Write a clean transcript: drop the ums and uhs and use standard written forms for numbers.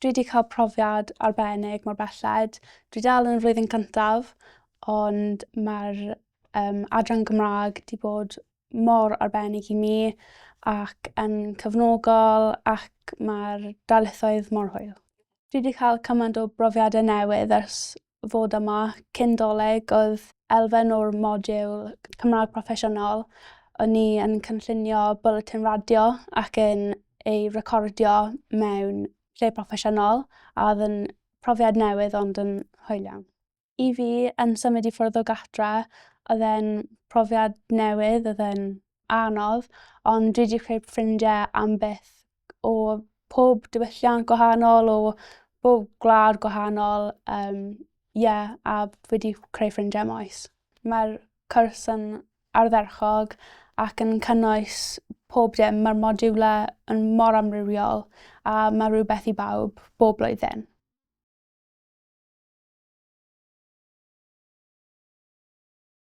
Dwi wedi cael profiad arbennig mor belled. Dwi dal yn y flwyddyn cyntaf, ond mae'r um, adran Gymraeg wedi bod mor arbennig i mi ac yn cefnogol ac mae'r darlithoedd mor hwyl. Dwi wedi cael cymaint o brofiadau newydd ers fod yma. Cyn Dolig oedd elfen o'r modiwl Cymraeg Proffesiynol. O'n i yn cynllunio bwletin radio ac yn ei recordio mewn lle proffesiynol a oedd yn profiad newydd ond yn hwyl iawn. I fi, yn symud i ffwrdd o gatre, oedd e'n profiad newydd, oedd e'n anodd, ond dwi wedi creu ffrindiau am byth o pob diwylliant gwahanol, o bob gwlad gwahanol, um, yeah, a wedi creu ffrindiau am oes. Mae'r cwrs yn ardderchog ac yn cynnwys pob dim. Mae'r modiwlau yn mor amrywiol a mae rhywbeth i bawb bob blwyddyn.